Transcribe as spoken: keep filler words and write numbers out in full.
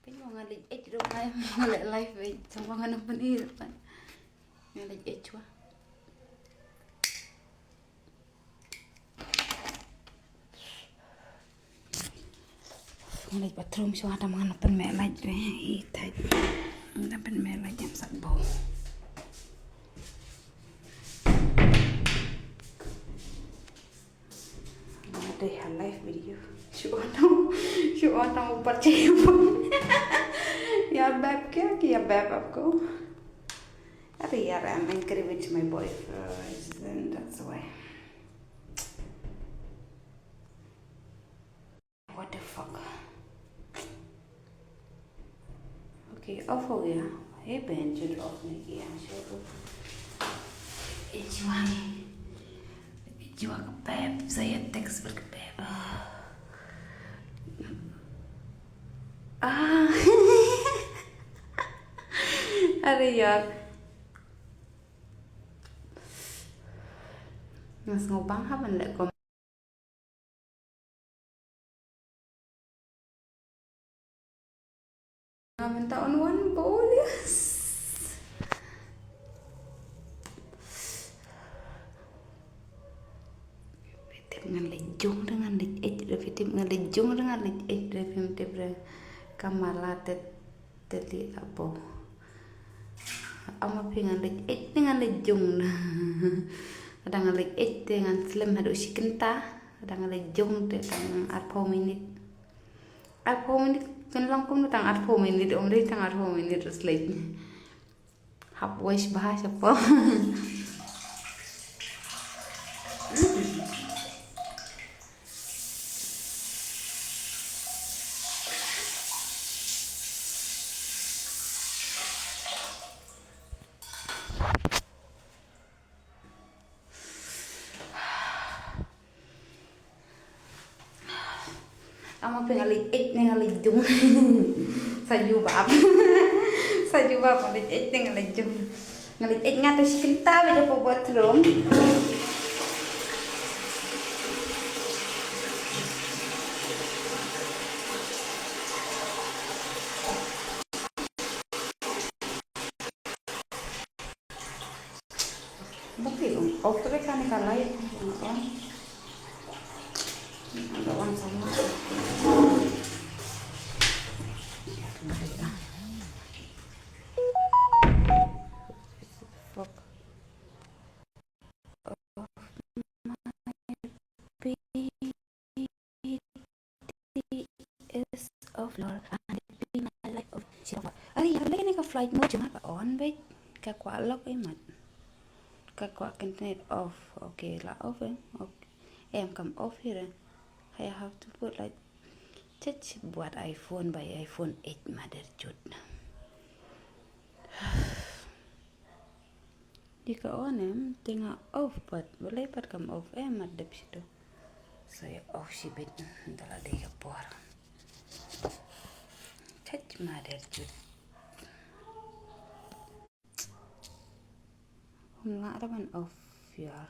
Nga leit eit ruh, nga leit live eit, tang ba ngan pynïaid pat. Nga leit eit shuwa. Nga leit bathroom shuwa, tang ba ngan pynmeh light re. Ih, thait. Ngan pynmeh light jam sak bau. Dei ha live video. Shu on tang, shu on tang u pat che. Yaar beb kya kiya beb aapko? Arey yaar, I'm angry with my boyfriend, that's why. What the fuck? Okay, off हो गया. हे बहन चोद, off नहीं किया, छोड़ो। ए जुआ ने, ए जुआ का beb, Syed text पर का beb. Ah. Arey yaar. Nga sngewbang ha ban leh kom. Nga mynta un wan bol, yes. Phi tip ngan leit jong re, ngan leit eit re, phi tip ngan leit jong re, ngan leit eit re, phim tip re. Ka mala te Te li apo. Ama phi ngan leit eit te ngan leit jong. Lada ngan leit eit te ngan slem haduh shi kynta. Lada ngan leit jong te tang arphew minit. Arphew minit kan long kumno tang arphew minit, ym dei tang arphew minit ruh slem. Hap wash bha shapoh. Ama phi ngan leit eit ne ngan leit jong. Sa jubab. Sa jubab ngan leit eit ne ngan leit jong. Ngan leit eit nga te shi kynta beit hapoh bathroom. Bati, off re kane ka light. Ada orang sama. Fuck. Is of Lord and be my life of Jehovah. Arey, ka lei ne ka flight mode jong nga ka on beit. Ka kwah lock ei mat. Ka kwah internet off. Okay, la off eh. Okay. Em kam off hi re. I have to put like, chach, buat iPhone by iPhone eight mother chut. Di ka on em, te nga off pat, balei pat kam off em, mat dep shitu. So ya off shibit, da la dei ka por. Chach mother chut. Hum la ra ban off ya.